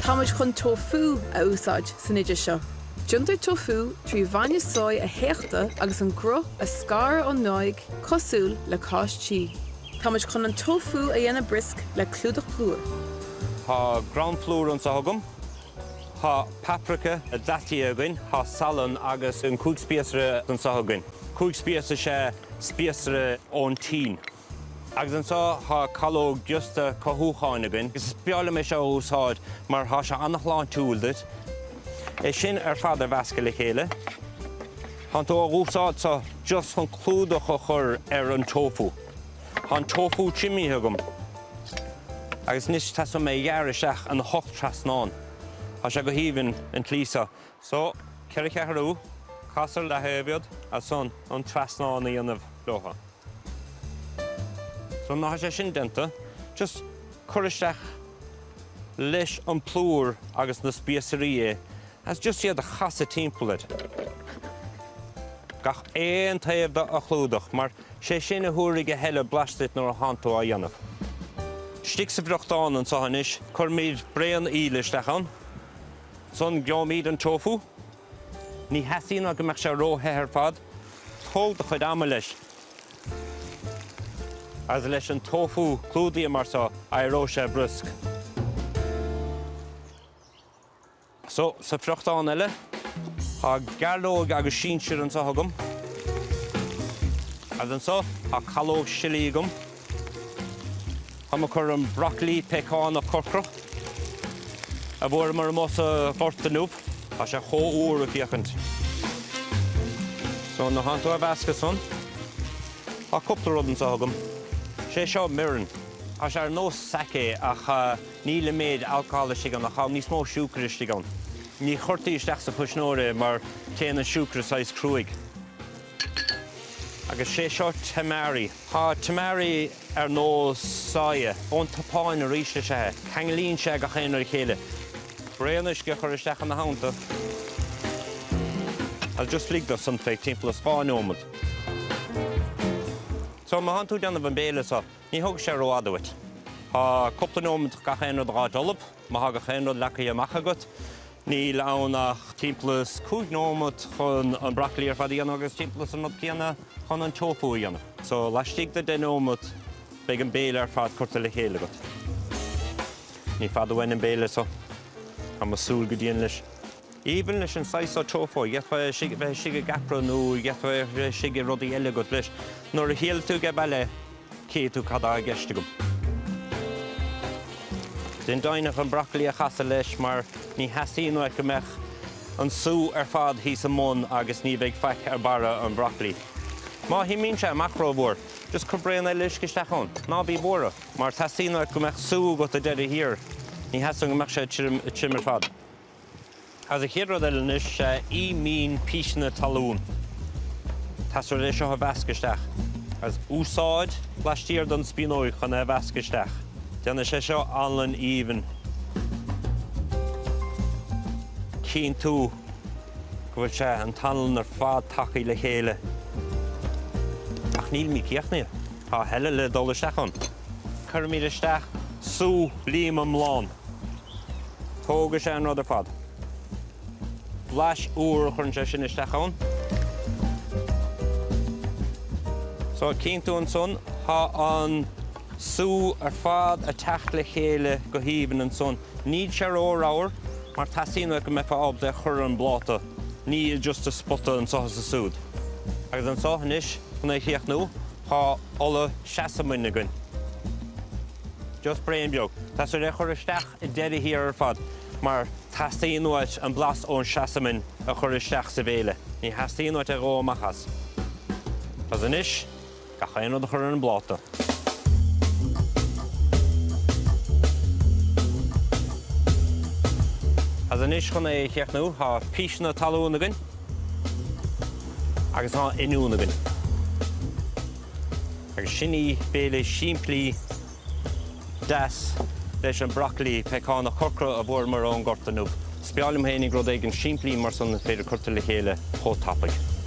Táimid chun tofu a úsáid san oideas seo. Déantar tofu tri bhainne soy a théachtadh agus an gruth a scaradh ón meáigh cosúil le cáis tí. Táimid chun an tofu a dhéanamh briosc le clúdach plúir. Tá gram plúr anseo agam. Tá paprika daite againn, tá salann agus an cúig spíosra anseo againn. Cúig spíosra is ea spíosra ón tSín. Agus anseo tá calóg giosta cothúcháin againn. Is breá liom é seo a úsáid mar tá sé an-shláintiúil duit. É sin ar fad a mheascadh le chéile. Tánn tú á úsáid seo just chun clúdach a chur ar an tofu. Tá an tofu triomaithe agam. Agus anois teastaíonn uaim é a ghearradh isteach ina hocht trasnán. Tá sé go haoibhinn an tslí seo. So, ceithre cheathrú, cas ar leaththaobh iad, ansan an trasnán a dhéanamh leo. So nuair atá sé sin déanta, just cuir isteach leis an plúr agus na spíosraí é agus just iad a chasadh timpeall air. Gach aon taobh de a chlúdach mar sé sin a thabharfaidh a thuilleadh blais duit nuair a thánn tú á dhéanamh. Istigh sa bhfriochtán anseo anois, cuirfimid braon íle isteach ann. Ansan gheobhaimid an tofu. Ní theastaíonn go mbeadh sé ró-the ar fad. Tóg do chuid ama leis. Agus leis an tofu clúdaithe mar seo, éireoidh sé briosc. So, sa friochtán eile, tá gairleog agus sinsir anseo agam. Agus anseo, tá calóg sillí agam. Táim ag cur an brocailí péacánach corcra a bhfuaireamar amuigh sa ghort inniu. Tá sé chomh úr ag féachaint. So, nuair thánn tú á mheascadh san, tá cúpla rud anseo agam. Sé seo mirin. Tá sé ar nós sake ach níl an méid alcohol istigh ann ach tá níos mó siúcra istigh ann. Ní chuirtí isteach sa chuisneoir é mar téann an siúcra saghas cruaidh. Agus sé seo tamari. Tá tamari ar nós soya ón tSeapáin arís is ea é. Ceanglaíonn sé gach aon rud le chéile. Braon uisce a chur isteach ina theannta agus just lig dó san feadh timpeall is 2 nóiméad. So má thánn tú ag déanamh an béile seo, ní thógfaidh sé rófhada uait. Tá cúpla nóiméad gach aon rud a dh'fháilt ullamh. Má thá gach aon rud leagtha amach agat, Níl ann ach timpeall is 5 nóiméad chun an broccoli ar fad a dhéanamh agus timpeall is an rud céanna chun an tofu a dhéanamh. So laistigh de 10 nóiméad beidh an béile ar fad curtha le chéile agat. Ní fada uainn an béile so tá mé ag súil go dian leis. Even leis an saghas seo tofu, d'fhéadfá é bheith istigh i gceapra nó d'fhéadfá é bheith istigh i rudaí eile agat leis. Nuair a thriailfidh tú age baile, Cífidh tú cad tá i gceist agam. Déan deimhin an broccoli a chasadh leis mar ní theastaíonn uait go mbeadh an sú ar fad thíos i mbun agus ní bheidh faic ar barra an bhroccoli. Má thriomaíonn sé amach rómhór, just cuir braon eile uisce isteach ann. Ná bí buartha, mar teastaíonn uait go mbeadh sú agat ag deireadh thiar. Ní theastaíonn go mbeadh sé tirim ar fad. Agus an chéad rud eile anois, sea ith mín píseanna talún. Teastaíonn uait é seo a mheascadh isteach. Agus úsáid laistiar den spíonóig chun é a mheascadh isteach. Déanfaidh sé seo anlann aoibhinn. Cíonn tú go bhfuil sé, an t-anlann ar fad tagtha le chéile. Ach nílimid críochnaithe. Tá a thuilleadh le dul isteach ann. Cuirfimid isteach sú líoma iomlán. Tógfaidh sé an rud ar fad. Blais úr a chuireann sé sin isteach ann. So, cíonn tú ansan, tá an sú ar fad ag teacht le chéile go haoibhinn ansan. Níl sé ró-ramhar mar teastaíonn uait go mbeifeá ábalta é a chur ar an bpláta, ní just i spota anseo is ansúd. Agus anseo anois, chun é a chríochnú, tá ola seasamain againn. Just braon beag. Teastaíonn é a chur isteach ag deireadh thiar ar fad mar teastaíonn uait an blas ón seasamain a chur isteach sa bhéile. Ní theastaíonn uait é a dhó amach as. Agus anois, gach aon rud a chur ar an bpláta. Agus anois chun é a chríochnú, tá píseanna talún againn agus tá oinniún againn. Agus sin í béile simplí deas leis an broccoli péacánach corcra a bhfuaireamar ón ngort inniu. Is breá liom féinig rud éigin simplí mar san is féidir curtha le chéile chomh tapaidh.